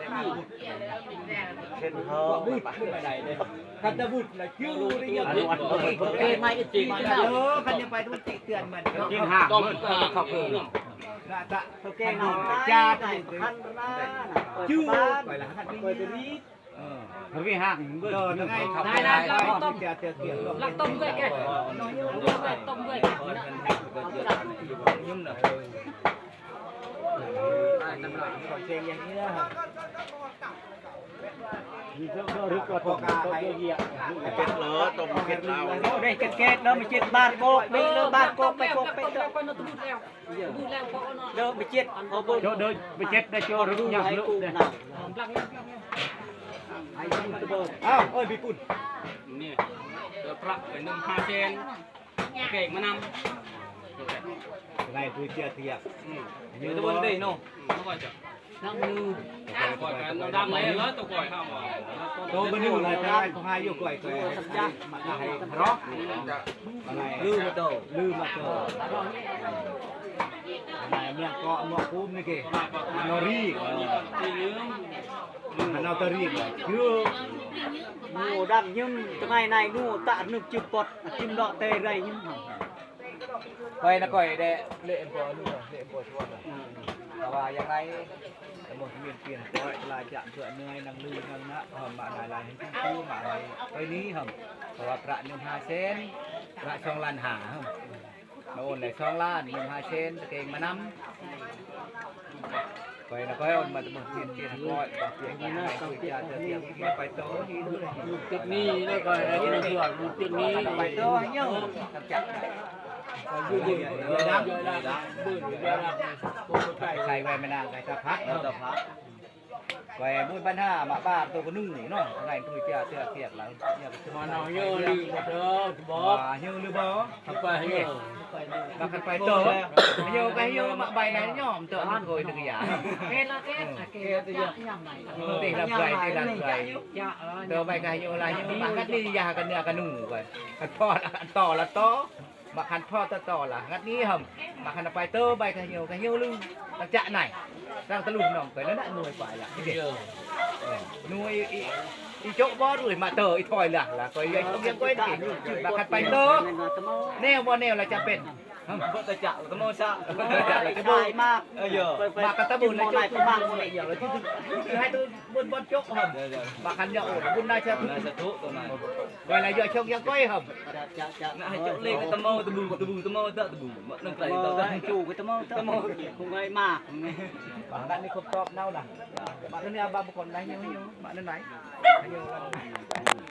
ເຊັ່ນເຮົາ ຄັນຕະບຸດລະຈື່ໄດ້ຍັງເປັນມາອີກປີໜ້າ ເອີ ຄັນຍັງໄປທຸກຕິເຕືອນມັນກິນຫາກມື້ເຂົ້າເກີນ ນະຕະເຂົາແກ່ເນາະ ຈາດ ຄັນລະນາ ຈື່ໄປລະ ຄັນໄປຕົວນີ້ ເອີ ເຂົາໄປຫາກເບິ່ງ ນາຍນາຍ ລັກຕົ້ມເອື້ອຍແກ ຕົ້ມເອື້ອຍແກ ເປັດເລີ ຕົ້ມເຜັດລາວ ໄດ້ເຈັດເຂດເລີ ມີເຈັດບ້ານໂກກ ມີເລີບ້ານໂກກ ໄປໂກກ ໄປໂກກ ເດີ ໄປເຈັດ ເອົາເບິ່ງ ໂຈະເດີ ໄປເຈັດ ໄດ້ໂຈະ ລຸກຍາກ ລຸກເດີ ອ້າວ ເອີຍ ບີປຸ້ນ ນີ້ ເດີ ພະ ໄປໜຶ່ງຫ້າແສນ ເກງມານຳ ໄດ້ຜູ້ເຈຍທຽບ ອືມ ຢູ່ຕະບົນເດເນາະ ອືມ ນຳມື ກ່ອຍກັນ ດຳເລີຍ ໂຕກ່ອຍເຮົາ ໂຕບໍ່ຢູ່ ແລ້ວ ແຕ່ວ່າເຂົາຫາຢູ່ ກ່ອຍ ກ່ອຍ ໃຫ້ເຮົາ ລືມໂຕ ລືມໂຕ ແມ່ນເກາະໝໍ້ຄຸ້ມນີ້ເກ ນອຣີ ອັນນອຕະຣີ ຄື ງູດຳຍຶ້ມ ຕະໄໝນາຍງູ ຕະນຶກຈຶບປອດ ຈິ້ມເລາະແຕ່ໄລຍິ້ມ ຂ້ອຍນະ ຂ້ອຍແດ່ ເລະບໍ່ ເລະບໍ່ຊວນ ແຕ່ວ່າຢ່າງໃດ ສະໝົດມີນປ່ຽນ ກໍລາຈະເພື່ອເໜື່ອຍ ນັ່ງລືນັ່ງນະ ເຮົາມາຫຼາຍໆ ໃຫ້ຄືມາໃຫ້ໄປນີ້ເຮົາ ເພາະວ່າພະໜຶ່ງຫ້າແສນ ພະສອງລ້ານຫ້າເຮົາ ມາໂອນໄດ້ສອງລ້ານໜຶ່ງຫ້າແສນ ຕະເກງມານຳ ຂ້ອຍນະ ຂ້ອຍໂອນມາແຕ່ໝົດເຈັດຮ້ອຍ ເຈັດຮ້ອຍ ໄປຕໍ່ ເຈັດນີ້ແລ້ວ ຂ້ອຍໄດ້ເງິນສ່ວນເຈັດນີ້ ໄປຕໍ່ ເອີ ໃສ່ໄວ້ແມ່ນາງໄກ່ຕາພັກ ໄວ້ບຸນບັນຫາມາບາດໂຕກະໜູເນາະ ໄດ້ຕຸຍເຈຍເຊຍກຽກລະ ມາເນາະ ເຍອຫຼືບໍ່ເທີ ບໍ່ເຍອຫຼືບໍ່ ຄັນໄປເຍອ ມາຄັນໄປໂຕ ເຍກະເຍ ມາໃບນະຍອມໂຕ ອັນນີ້ໂກຍຕຶກຢາ ເຮັດລະເຮັດ ເຮັດລະເຮັດ ເຕລະໄບ ເຕລະໄບ ໂຕໃບກະເຍລະເຍ ມາຄັນນີ້ຢາກະເນຍກະໜູໄປ ຄັນພໍຕໍ່ລະຕໍ່ ມາຄັນພໍຕໍ່ລະ ງັດນີ້ຫຳ ມາຄັນໄປເຕີ ໃບກະເຫຍວກະເຫຍວລື ຕັງຈະໄນ ຕັ້ງຕະລຸນນ້ອງໄປແລ້ວນະ ໜ່ວຍປາຍລະ ເອີ ໜ່ວຍອີ ອີໂຈະບໍ່ ຫຼືມາເຕີ ອີຖອຍລະ ລະກໍຍາຍຄົງຍັງກ້ອຍນີ້ ມາຄັນໄປເຕີ ແນວບໍ່ແນວລະຈະເປັນ ບໍ່ຕະຈະຕະໂມຊະ ມາ ເອີ ມາກັນຕະບຸນລະ ໂຈະມາບໍ່ໄດ້ ໃຫ້ໂຕ ບົນ ບົນໂຈະຫຳ ບາຄັນເຍາະໂອດ ບຸນນາຊາທຸ ນາຊາທຸໂຕນັ້ນ ໄວ້ລະເຍາະຊົກຍັງກ້ອຍຫຳ ນະໃຫ້ໂຈະເລກຕະເມົາຕະບູຕະບູຕະເມົາຕະຕະບູ ມານຳໄກຕະ ໂຈກະຕະເມົາຕະ ຕະເມົາຄົງໄດ້ມາກ ບາງນັ້ນນີ້ຄົບຕອບເນົານະ ບາງນັ້ນນີ້ບາງຄົນໄດ້ເຍາະ ເຍາະ ບາງນັ້ນໄດ້ ເຍາະ